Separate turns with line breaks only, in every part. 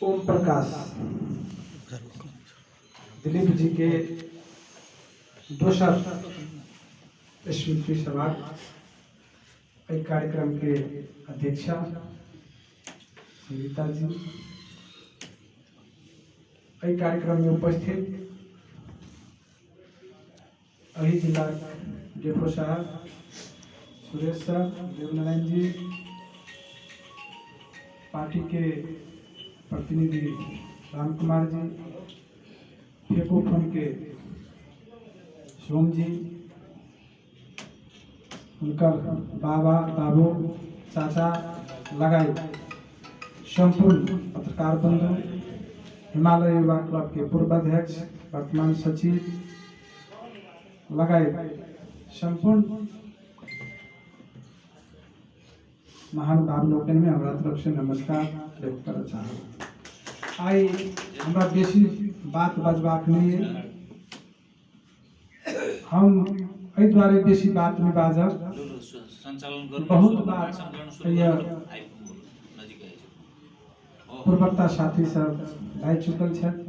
ओम प्रकाश दिलीप जी के दोसर स्मृति सभा एहि कार्यक्रम के अध्यक्षा संगीता जी, एहि कार्यक्रम में उपस्थित एहि जिला डेफो साहब, सुरेश सर, देवनारायण जी, पार्टी के प्रतिनिधि राम कुमार जी, फेको फोन के सोम जी, हुनकर बाबा बाबू चाचा लगायत सम्पूर्ण पत्रकार बंधु, हिमालय युवा क्लब के पूर्व अध्यक्ष, वर्तमान सचिव लगायत सम्पूर्ण महानुभाव लोकनि में हमरा तरफ से नमस्कार व्यक्त करऽ चाहब। आइ हमरा बेसी बात बजबाक नहि अइ। हम एहि दुआरे बेसी बात नहि बाजब, बहुत बात पूर्वक्ता साथी सब बाजि चुकल छथि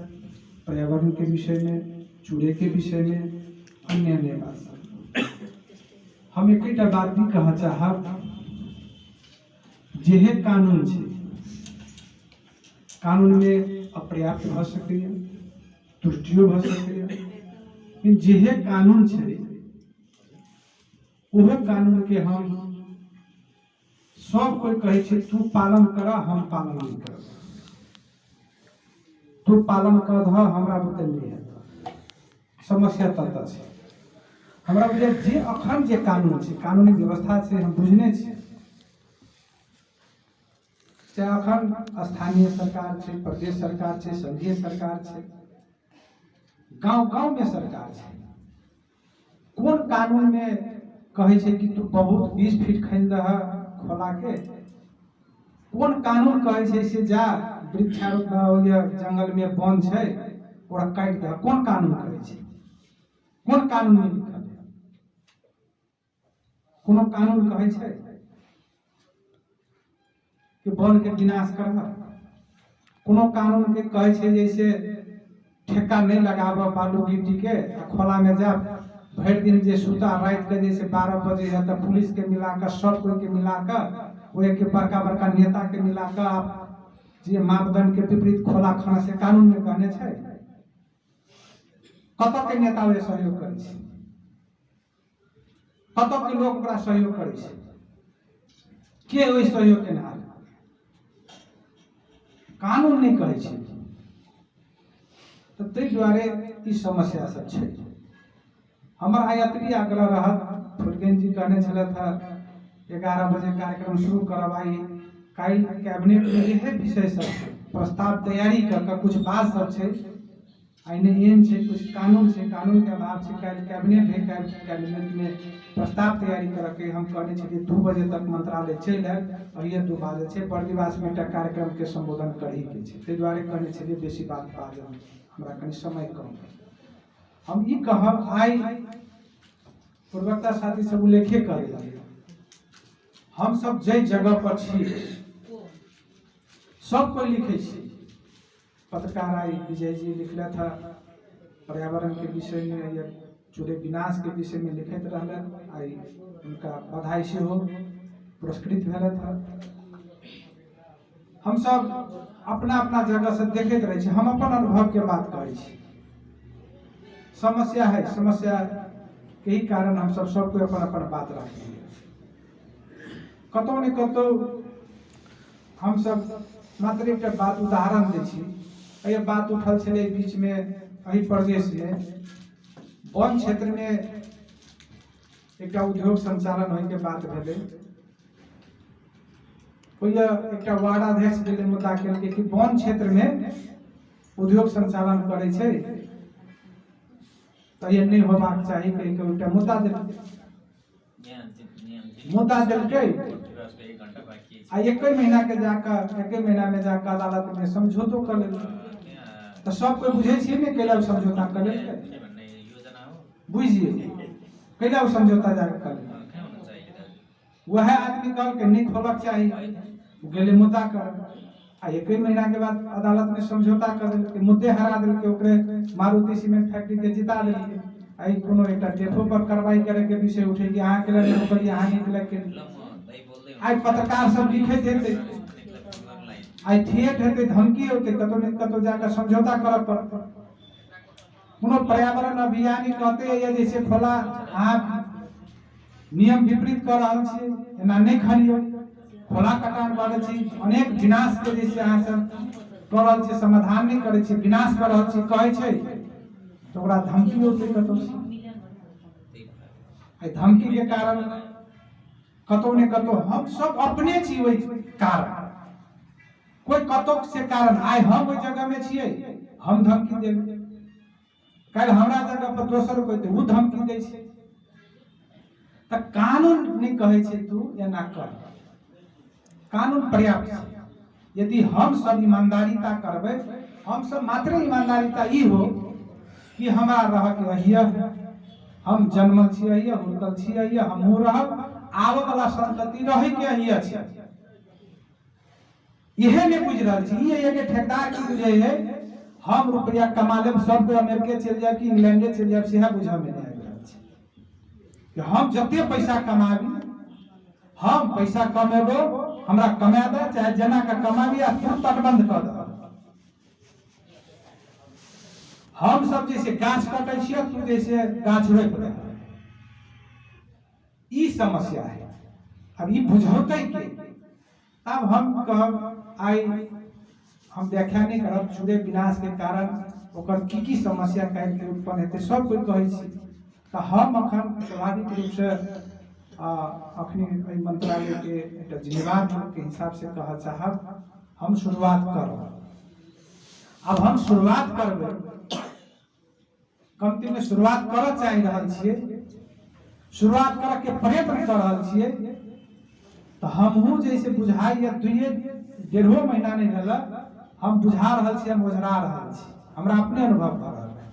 पर्यावरण के विषय में, चूड़े के विषय में, अन्य अन्य बात सब। हम एकेटा बात भी कहऽ चाहब, जेहे कानून छै, कानून में अपर्याप्त भऽ सकैए, त्रुटियो भऽ सकैए, लेकिन जेहे कानून छै ओहो कानून के हम सब कोइ कहै छै तू पालन कर, हम पालन नहि करब, तू पालन कर दह, हमरा बुते नहि हेतऽ। समस्या ततऽ छै। हमरा बुझाइ जे अखन जे कानून छै, कानूनी व्यवस्था छै, हम बुझने छी, चाहे अखन स्थानीय सरकार छै, प्रदेश सरकार छै, संघीय सरकार छै, गाँव गाँवमे सरकार छै, कोन कानूनमे कहै छै कि तू बहुत 20 फीट खनि दह खोलाके? कोन कानून कहै छै से जा वृक्षारोपण जंगलमे वन छै ओकरा काटि दह? कोन कानून कहै छै? कोन कानूनमे लिखल है? कोनो कानून कहै छै कि वनके विनाश करह? कोनो कानूनके कहै छै जैसे ठेका नहि लगाबऽ बालू गिट्टीके आ खोलामे जा भरि दिन जे सुता, रातिके जैसे 12 बजे है तऽ पुलिसके मिलाकऽ सब कोइके मिलाकऽ ओहिके बड़का बड़का नेताके मिलाकऽ आप जे मापदंडके विपरीत खोला खाना, से कानूनमे कहने छै? कतऽ के नेता ओहि सहयोग करै छै? कतऽ के लोक ओकरा सहयोग करै छै? के ओहि सहयोग केनहार? कानून नहि कहै छै। तऽ ताहि दुआरे ई समस्या सब छै। हमर आइ एतबी आग्रह रहत, फुलकेन जी कहने छलथि हँ 11 बजे कार्यक्रम शुरू करब। आइ काल्हि कैबिनेटमे इएह विषय सब छै, प्रस्ताव तैयारी कऽ कऽ किछु बात सब छै। आइ नहि एहन छै, किछु कानून छै, कानूनके अभाव छै। काल्हि कैबिनेट है, काल्हि कैबिनेटमे प्रस्ताव तैयारी करऽके हम कहने छलियै 2 बजे तक मंत्रालय चलि आयब। आओर ये 2 बाजल छै, बर्दिवासमे एकटा कार्यक्रमके सम्बोधन करहीके छै, ताहि दुआरे कहने छलियै बेसी बात बाजब, हमरा कनि समय कम। हम ई कहब, आइ पूर्वक्ता साथी सब उल्लेखे कर देलियै, हम सब जाहि जगह पर छी सब कोइ लिखै छी। पत्रकार आई विजय जी लिखलथि हँ पर्यावरण के विषय में या चूड़े विनाश के विषय में लिखैत रहलथि, आई हुनका बधाई सेहो पुरस्कृत भेलथि हँ। हमसब अपना अपना जगह से देखैत रहै छी। हम अपन अनुभव के बात करै छी। समस्या है, समस्या के ही कारण हमसब सब कोइ अपन अपन बात राखलियै। कतौ ने कतौ हमसब मात्र एकटा बात उदाहरण दै छी। एहि बात उठल छलै बीचमे एहि प्रदेशमे वन क्षेत्रमे एकटा उद्योग संचालन होइके बात भेलै। ओहि एकटा वार्डाध्यक्ष गेलै, मुद्दा केलकै कि वन क्षेत्रमे उद्योग संचालन करै छै तऽ ये नहि होबाक चाही कहि कऽ एकटा मुद्दा देलकै। मुद्दा देलकै आ एके महीना के जाकऽ एके महीना में जाकऽ अदालत में समझौतो कऽ लेलकै। तऽ सब कोइ बुझै छियै ने कैला ओ समझौता कऽ लेलकै? बुझिए कैला ओ समझौता जाकऽ कऽ लेलकै? वएह आदमी कहलकै नहि खोलक चाही, ओ गेलै मुद्दा कर। आ एक महीना के बाद अदालत में समझौता कर देलकै, मुद्दे हरा देलकै, ओकरे मारुति सीमेंट फैक्ट्री के जिता देलकै। आ ई कोनो एकटा डेफो पर कार्रवाई करे के विषय उठे कि अहाँ के लेल रोकलियै, अहाँ नहि के केलियै। आइ पत्रकार सब लिखैत हेतै, आइ थिएट हेतै, धमकी होतै, कतौ ने कतौ जाकऽ समझौता करऽ पड़तै। कोनो पर्यावरण अभियानी कहते या जैसे खोला अहाँ नियम विपरीत कऽ रहल छियै, एना नहि खनियौ, खोला कटान कऽ छी, अनेक विनाश के जैसे अहाँ सब कऽ रहल छियै, समाधान नहि करै छियै, विनाश कऽ रहल छियै कहै छै, तऽ ओकरा धमकी औतै कतौसँ। एहि धमकी के कारण कतौ ने कतौ हम सब अपने छी ओहि कारण, कोई कतौ से कारण। आइ हम ओहि जगह में छियै, हम धमकी देबै, काल्हि हमरा जगह पर दोसर कोई तऽ ओ धमकी दै छै। तऽ कानून नहि कहै छै तू एना कर, कानून पर्याप्त छै। यदि हम सब ईमानदारीता करबै, हम सब मात्र ईमानदारीता ई हो कि हमरा रहके अहिया, हम जन्मल छी अहिया, हुड़कल छी अहिया, हमहूँ रहब, आबऽ वाला संतति रहैके अहिया छै। इहे नहि बुझि रहल छी। ई एके ठेकेदार की बुझै है, हम रुपया कमा लेब, सब कोई अमेरिके चलि जायब कि इंग्लैंडे चलि जायब, सेहा बुझऽ मे नहि आबि रहल छै कि हम जते पैसा कमाबी, हम पैसा कमेबो, हमरा कमा दे चाहे जेना के कमाबी, आ तू तटबंध कऽ दे। हम सब जैसे गाछ कटै छियै, तू जैसे गाछ रोपि दे। ई समस्या है। अब ई बुझौतै के? आब हम कहब, आइ हम व्याख्या नहि करब चूड़े विनाशके कारण ओकर की की समस्या काल्हिके उत्पन्न हेतै, सब कोइ कहै छी। तऽ हम अखन स्वाभाविक रूपसँ अखनी एहि मंत्रालयके एकटा जिम्मेवार लोकके हिसाबसँ कहऽ चाहब, हम शुरुआत करब। आब हम शुरुआत करबै, कमतीमे शुरुआत करऽ चाहि रहल छियै, शुरुआत करऽके प्रयत्न कऽ रहल छियै। तऽ हमहूँ जैसे बुझाइए, दुइए डेढ़ो महीना नहि भेल, हम बुझा रहल छी, हम ओझरा रहल छी, हमरा अपने अनुभव भऽ रहल है।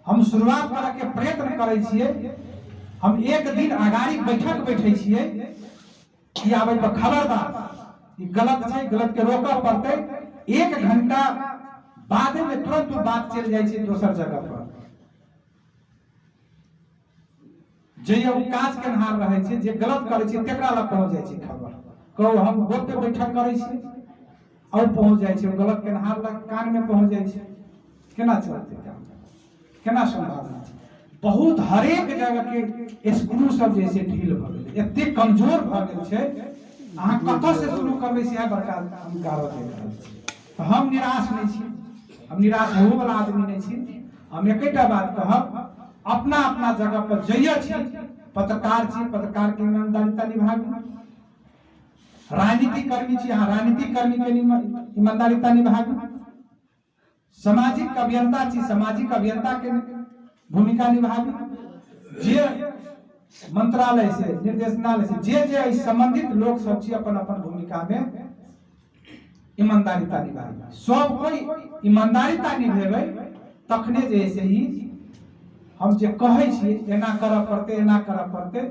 हम शुरुआत करऽके प्रयत्न करै छियै, हम एक दिन अगाड़ी बैठक बैठै छियै कि आबै पर खबरदार, ई गलत छै, गलत के रोकऽ पड़तै। एक घंटा बादे में तुरंत ओ बात चलि जाइ छै दोसर जगह पर, जे ओ काज केनहार रहै छै, जे गलत करै छै, तकरा लग पहुँच जाइ छै खबर। कहू, हम गोप्य बैठक करै छी आ ओ पहुँच जाइ छै, ओ गलत केनहार लग कान में पहुँच जाइ छै। केना चलतै काम? केना सम्भावना छै? बहुत हरेक जगह के स्क्रू सब जैसे ढील भऽ गेलै, एते कमजोर भऽ गेल छै, अहाँ कतऽ से शुरू करबै सएह बड़का हम गारऽ देख रहल छी। तऽ हम निराश नहि छी, हम निराश होबो वाला आदमी नहि छी। हम एकेटा बात कहब, अपना अपना जगह पर जइए छी, पत्रकार छी, पत्रकार के ईमानदारिता निभाबी, राजनीति कर्मी छी, अहाँ राजनीति कर्मी के ईमानदारिता निभाबी, सामाजिक अभियंता छी, सामाजिक अभियंता के भूमिका निभाबी, जे मंत्रालय से निर्देशनालय से जे जे एहि संबंधित लोक सब छी, अपन अपन भूमिका में ईमानदारिता निभाबी। सब कोई ईमानदारिता निभेबै तखने जे है से ई हम जे कहै छी एना करऽ पड़तै, एना करऽ पड़तै,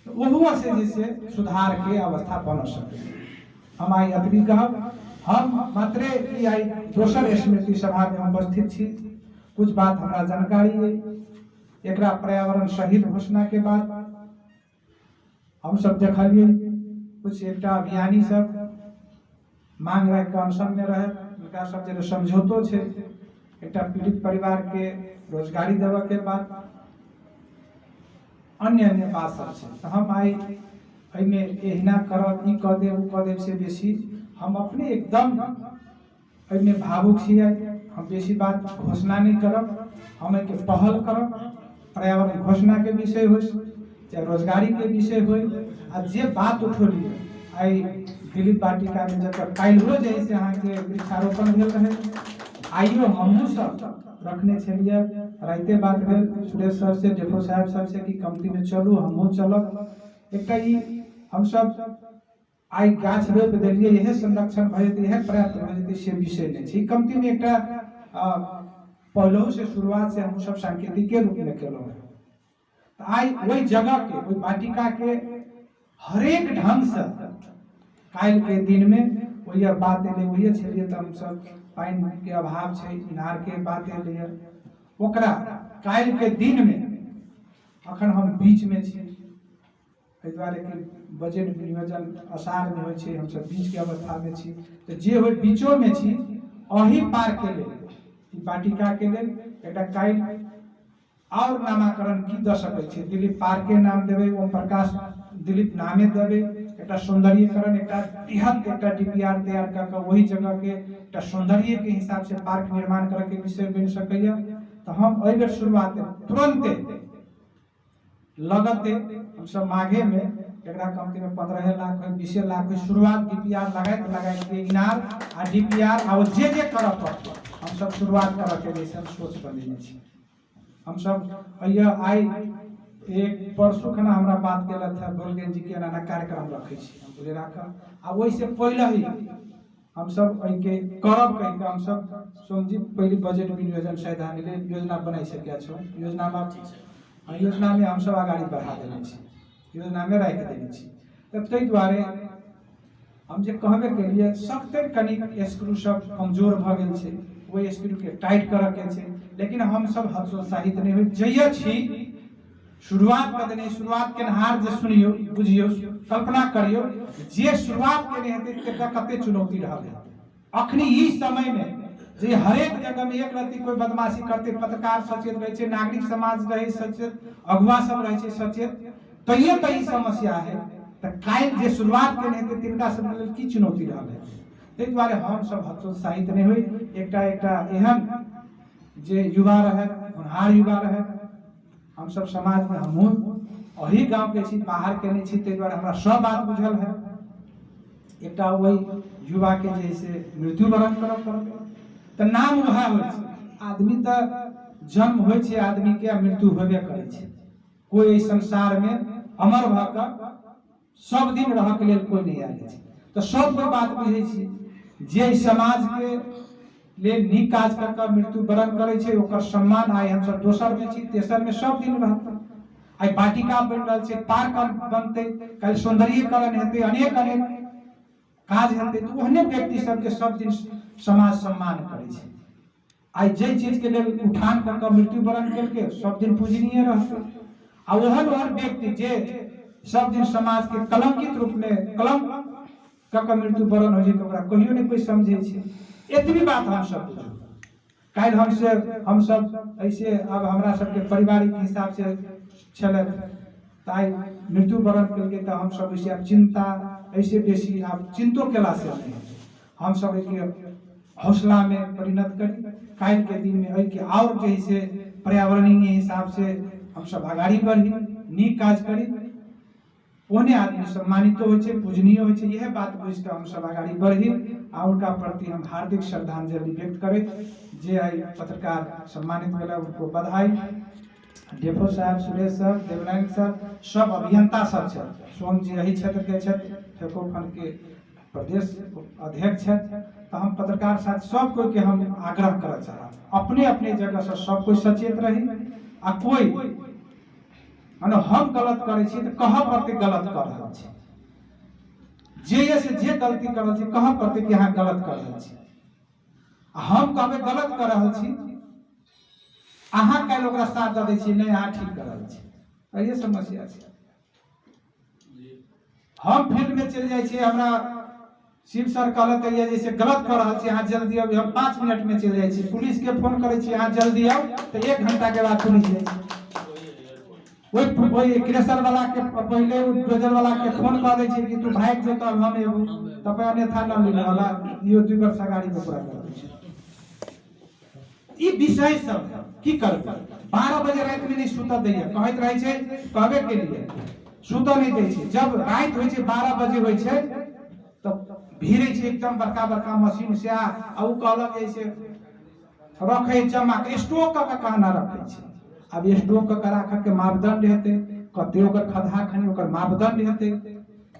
तऽ ओहुओ से जे से सुधार के अवस्था बन सकै। हम आइ एतबी कहब। हम मात्रे ई आइ दोसर स्मृति सभा में उपस्थित छी, कुछ बात हमरा जानकारी अइ। एकरा पर्यावरण शहीद घोषणा के बाद हम सब देखलियै, कुछ एकटा अभियानी सब मांग राखि कऽ अनशन में रहे, हुनका सब जे समझौतो छै, एकटा पीड़ित परिवार के रोजगारी देबऽ के बाद, अन्य अन्य बात सब छै। तऽ हम आइ एहिमे एहिना करब, ई कऽ देब, ओ कऽ देब, से बेसी हम अपने एकदम एहिमे भावुक छियै। हम बेसी बात घोषणा नहि करब, हम एहिके पहल करब। पर्यावरण घोषणाके विषय होइ चाहे रोजगारीके विषय होइ, आ जे बात उठौलियै आइ दिलीप वाटिकामे, जतऽ काल्हिओ जे है से अहाँके वृक्षारोपण भेल रहै, आइयो हमहूँ सब रखने छलियै। राइते बात भेल सुरेश सर से, डेफो साहेब सबसे कि कमतीमे चलू, हमहूँ चलब। एकटा ई हमसब आइ गाछ रोपि देलियै, इएह संरक्षण भऽ जेतै, इएह पर्याप्त भऽ जेतै, से विषय नहि छै। कमतीमे एकटा पहिलहुँ से शुरुआत से हमसब सांकेतिके रूपमे केलहुँ हेँ। तऽ आइ ओहि जगहके, ओहि वाटिकाके हरेक ढङ्गसँ काल्हिके दिनमे ओहि बात एलै, ओहि छलियै तऽ हमसब पानिके अभाव छै, इनारके बात एलैए। ओकरा काल्हिके दिनमे अखन हम बीचमे छी, एहि दुआरे कि बजट विनियोजन अषाढ़मे होइ छै, हमसब बीचके अवस्थामे छी, तऽ जे होइ बीचोमे छी। एहि पार्कके लेल, ई वाटिकाके लेल एकटा काल्हि आओर नामाकरण की दऽ सकै छी? दिलीप पार्के नाम देबै, ओम प्रकाश दिलीप नामे देबै। एकटा सौंदर्यीकरण, एकटा बृहत एकटा डीपीआर तैयार कऽ कऽ ओहि जगहके एकटा सौंदर्यके हिसाबसँ पार्क निर्माण करऽके विषय बनि सकैए। तऽ हम एहि बेर शुरुआत तुरन्ते लगते हमसब माघेमे एकरा कमतीमे 15 लाख होइ, 20 लाख होइ, शुरुआत डीपीआर लगाइत लगाइत इनार आ डीपीआर आ ओ जे जे करऽ पड़तै हमसब शुरुआत करऽके जैसे हम सोच बनेने छी। हमसब अइया आइ एक परसू खना हमरा बात केलथि हँ गोलगेन जी के एना एना कार्यक्रम रखै छी, हम बोले राखब, आ ओहिसँ पहिले ही हमसब एहिके करब कहि कऽ हमसब सोमजी पहिले बजट विनियोजन शायद हामीले योजना बनाइ सकै छौँ। योजनामे योजनामे हमसब अगाडि बढ़ा देने छी, योजनामे राखि देने छी। तऽ ताहि दुआरे हम जे कहबे केलियै, सख्ते कनिक स्क्रू सब कमजोर भऽ गेल छै, ओहि स्क्रूके टाइट करऽके छै। लेकिन हमसब हतोत्साहित नहि होइ जइए छी, शुरुआत कऽ देने। शुरुआत केनहार जे सुनियौ, बुझियौ, कल्पना करियौ, जे शुरुआत केने हेतै तकरा कते चुनौती रहल हेतै। अखनी ई समयमे जे हरेक जगहमे एक रत्ती कोइ बदमाशी करतै, पत्रकार सचेत रहै छै, नागरिक समाज रहै सचेत, अगुआ सब रहै छै सचेत, तैयो तऽ ई समस्या है। तऽ काल्हि जे शुरुआत केने हेतै तिनका सब लेल की चुनौती रहल हेतै? ताहि दुआरे हमसब हतोत्साहित नहि होइ। एकटा एकटा एहन जे युवा रहै, होनहार युवा रहै, हमसब समाजमे, हमहूँ एही गाँवके छी, बाहरके नहि छी, ताहि दुआरे हमरा सब बात बुझल है। एकटा ओहि युवाके जे है से मृत्यु वरण करऽ पड़लै, तऽ नाम वएह होइ छै। आदमी तऽ जन्म होइ छै आदमीके आ मृत्यु होबे करै छै। कोइ एहि संसारमे अमर भऽ कऽ सब दिन रहऽके लेल कोइ नहि आयल छै। तऽ सब कोइ बात बुझै छी, जे एहि समाजके लेल नीक काज कऽ कऽ मृत्यु वरण करै छै ओकर सम्मान आइ हमसब दोसरमे छी, तेसरमे सब दिन रहतै। आइ वाटिका बनि रहल छै, पार्क बनतै, काल्हि सौन्दर्यीकरण हेतै, अनेक अनेक काज हेतै, तऽ ओहने व्यक्ति सबके सब दिन समाज सम्मान करै छै। आइ जाहि चीजके लेल उठान कऽ कऽ मृत्यु वरण केलकै सब दिन पूजनीय रहतै, आ ओहन ओहन व्यक्ति जे सब दिन समाजके कलंकित रूपमे कलंक कऽ कऽ मृत्यु वरण होइ छै तऽ ओकरा कहियो नहि कोइ समझै छै। एतबी बात हमसब बुझू। काल्हि हमसब ऐसे आब हमरा सबके पारिवारिक हिसाबसँ छलथि तऽ आइ मृत्यु वरण केलकै, तऽ हमसब ओहिसँ आब चिन्ता ऐसे बेसी आब चिन्तो केलासँ नहि हेतै। हमसब एहिके हौसलामे परिणत करी, काल्हिके दिनमे एहिके आओर जे है से पर्यावरणीय हिसाबसँ हमसब अगाड़ी बढ़ी, नीक काज करी। ओहने आदमी सम्मानितो होइ छै, पूजनीय होइ छै। इएह बात बुझि कऽ हमसब अगाड़ी बढ़ी आ हुनका प्रति हम हार्दिक श्रद्धांजलि व्यक्त करैत जे आइ पत्रकार सम्मानित भेला उनको बधाई। डेफो साहब, सुरेश सर, देवनारायण सर, सब अभियंता सब छथि, सोम जी एहि क्षेत्रके छथि, फेकोफनके प्रदेश अध्यक्ष छथि। तऽ हम पत्रकार साथ सब कोइके हम आग्रह करऽ चाहब, अपने अपने जगहसँ सब कोइ सचेत रही आ कोइ माने हम गलत करै छी तऽ कहऽ पड़तै गलत कऽ रहल छी, जे ये से जे गलती कर रहल छी कहऽ पड़तै कि अहाँ गलत कऽ रहल छी। आ हम कहबै गलत कऽ रहल छी, अहाँ काल्हि ओकरा साथ दऽ दै छियै, नहि अहाँ ठीक कऽ रहल छी। इहे समस्या छै। हम फील्डमे चलि जाइ छियै, हमरा शिव सर कहलक ये जैसे गलत कऽ रहल छी अहाँ, जल्दी आउ, हम 5 मिनटमे चलि जाइ छी। पुलिसके फोन करै छी अहाँ जल्दी आउ, तऽ 1 घंटाके बाद पुलिस जाइ छै। ओहि ओहि क्रेशर वाला के पहिले डोजर वाला के फोन कऽ दै छै कि तू भागि जो तब हम एबो, तब अन्यथा न मिले वाला इहो 2 वर्ष गाड़ी में पूरा कर दै छै। ई विषय सब की करबै? 12 बजे राति में नहीं सुतऽ दैया, कहैत रहै छै, कहबे के लिए सुतऽ नहि दै छै। जब राति होइ छै, 12 बजे होइ छै, तऽ भीड़ै छै एकदम बड़का बड़का मशीन से, आ ओ कहलक जे से रखै जमा के स्टोक कऽ के कहना रखै छै। आब स्टोक कऽ के राखऽ के मापदंड हेतै, कते ओकर खदहा खनी ओकर मापदंड हेतै,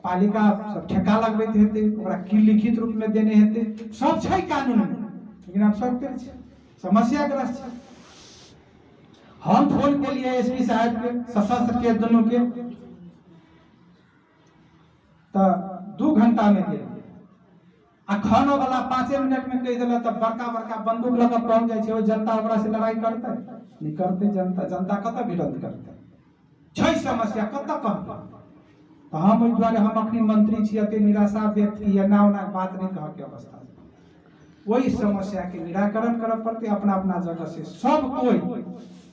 पालिका सब ठेका लगबैत हेतै, ओकरा की लिखित रूप में देने हेतै, सब छै कानून में, लेकिन आब सब छै समस्याग्रस्त छै। हम फोन केलिए एसपी साहब के, सशस्त्र के दुनू के, तऽ 2 घंटा में गेल। आ खानो वाला 5 मिनट में कहि देलक तऽ बड़का बड़का बंदूक लऽ कऽ पहुँच जाइ छै। ओ जनता ओकरा से लड़ाई करतै? नहि करतै। जनता जनता कतऽ विरोध करतै? छै समस्या, कतऽ कहबै? तऽ हम ओहि दुआरे हम अखनी मंत्री छी, एते निराशा व्यक्त की एना ओना बात नहि कहऽके अवस्था। ओहि समस्याके निराकरण करऽ पड़तै। अपना अपना जगह से सब कोइ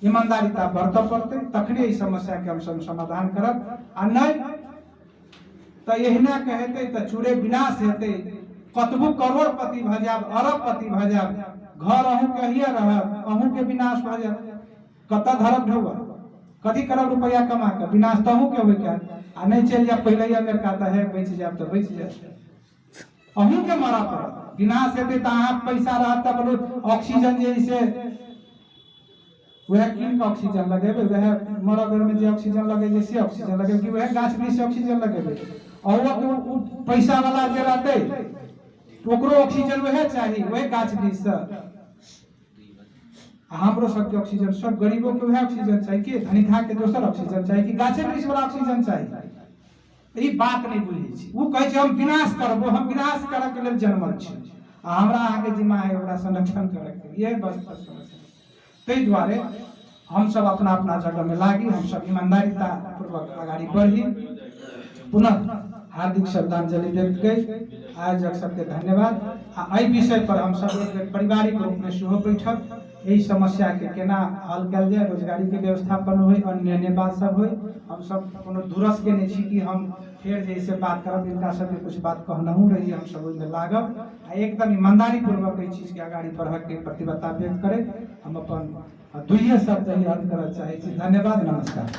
ईमानदारिता बरतऽ पड़तै, तखने ई समस्याके हमसब समाधान करब। आ नहि तऽ एहिना के हेतै तऽ चूरे विनाश हेतै। कतबो करोड़पति भऽ जायब, अरबपति भऽ जायब, घर अहूँके अहिए रहत, अहूँके विनाश भऽ जायत। कतऽ धरब ढौआ? कथी करब रुपैआ कमा कऽ? विनाश तऽ अहूँके होइके। आ नहि चलि जायब पहिले अमेरिका तऽ हे बचि जायब तऽ बचि जायब, अहूँके मरऽ पड़त, विनाश हेतै। तऽ अहाँ पैसा रहत तऽ बोलू ऑक्सीजन जे है से वएह कीन कऽ ऑक्सीजन लगेबै, वएह मरऽ बेरमे जे ऑक्सीजन लगै छै से ऑक्सीजन लगेबै, कि वएह गाछ वृक्ष ऑक्सीजन लगेबै? और ओ पैसा वाला जे रहतै ओकरो ऑक्सीजन वएह चाही, वएह गाछ वृक्षसँ। आ हमरो सबके ऑक्सीजन, सब गरीबो के वएह ऑक्सीजन चाही कि धनिकहा के दोसर ऑक्सीजन चाही, कि गाछे वृक्ष वाला ऑक्सीजन चाही? ई बात नहि बुझै छी। ओ कहै छै हम विनाश करबो, हम विनाश करऽ के लेल जन्मल छी, आ हमरा अहाँके जिम्मा है ओकरा संरक्षण करऽ के। इएह बस समस्या। ताहि दुआरे हमसब अपना अपना जगहमे लागी, हमसब ईमानदारिता पूर्वक अगाडि बढ़ी। पुनः हार्दिक श्रद्धांजलि व्यक्त करि आयोजक सबके धन्यवाद। आ एहि विषय पर हमसब एक बेर पारिवारिक रूपमे सेहो बैठब, एहि समस्याके केना हल कयल जाय, रोजगारीके व्यवस्थापन होइ, अन्य अन्य बात सब होइ। हमसब कोनो दूरसके नहि छी कि हम फेर जे से बात करब। हिनका सबके कुछ बात कहनहु रही, हमसब ओहिमे लागब आ एकदम ईमानदारी पूर्वक एहि चीजके अगाडि बढ़ऽके प्रतिबद्धता व्यक्त करैत हम अपन दुइये शब्द ही अंत करऽ चाहै छी। धन्यवाद, नमस्कार।